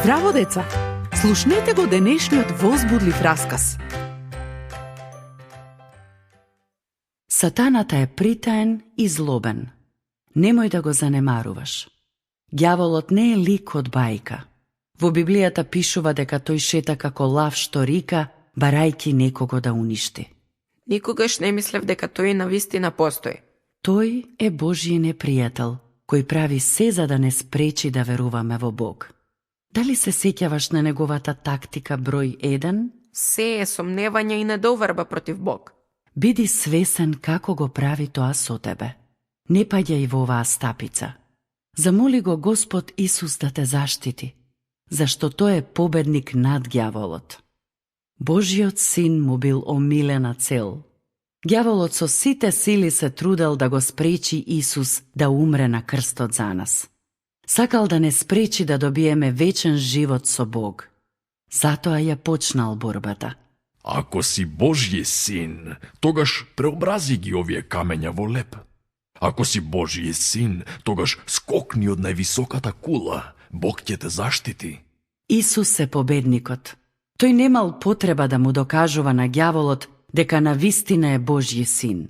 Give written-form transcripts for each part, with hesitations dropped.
Здраво, деца! Слушнете го денешниот возбудлив расказ. Сатаната е притаен и злобен. Немој да го занемаруваш. Ѓаволот не е лик од бајка. Во Библијата пишува дека тој шета како лав што рика, барајки некого да уништи. Никогаш не мислев дека тој навистина постои. Тој е Божји непријател, кој прави се за да не спречи да веруваме во Бог. Дали се сеќаваш на неговата тактика број 1? Се е сомневање и недоверба против Бог. Биди свесен како го прави тоа со тебе. Не паѓај во оваа стапица. Замоли го Господ Исус да те заштити, зашто тој е победник над ѓаволот. Божјиот син му бил омилена цел. Ѓаволот со сите сили се трудел да го спречи Исус да умре на крстот за нас. Сакал да не спречи да добиеме вечен живот со Бог. Затоа ја почнал борбата. Ако си Божји син, тогаш преобрази ги овие камења во леп. Ако си Божји син, тогаш скокни од највисоката кула. Бог ќе те заштити. Исус е победникот. Тој немал потреба да му докажува на ѓаволот дека навистина е Божји син.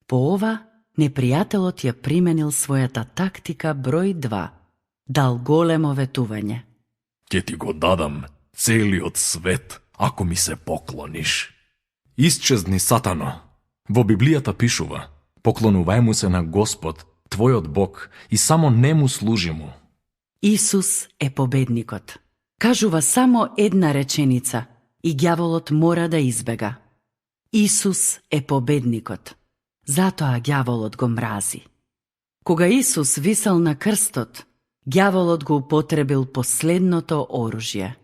По ова, непријателот ја применил својата тактика број 2. Дал големо ветување. Ќе ти го дадам целиот свет, ако ми се поклониш. Исчезни, Сатано. Во Библијата пишува: поклонувај му се на Господ, твојот Бог, и само нему служи му. Исус е победникот. Кажува само една реченица и ѓаволот мора да избега. Исус е победникот. Затоа ѓаволот го мрази. Кога Исус висел на крстот, ѓаволот го употребил последното оружје.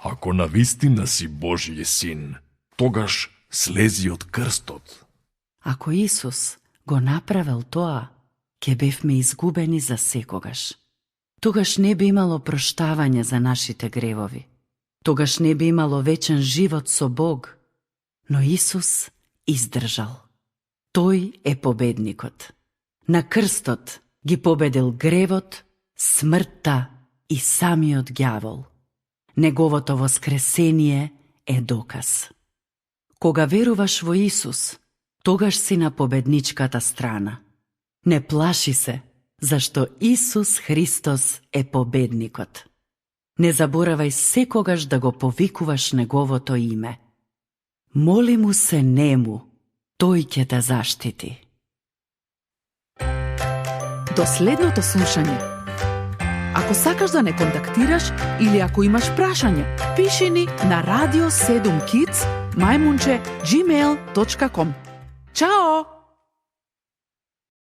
Ако навистина си Божји син, тогаш слези од крстот. Ако Исус го направил тоа, ќе бевме изгубени за секогаш. Тогаш не би имало проштавање за нашите гревови. Тогаш не би имало вечен живот со Бог. Но Исус издржал. Тој е победникот. На крстот ги победил гревот, смртта и самиот ѓавол. Неговото воскресение е доказ. Кога веруваш во Исус, тогаш си на победничката страна. Не плаши се, зашто Исус Христос е победникот. Не заборавај секогаш да го повикуваш неговото име. Моли му се нему, тој ќе те заштити. До следното слушање. Ако сакаш да не контактираш или ако имаш прашање, пиши ни на radio7kids@gmail.com. Чао!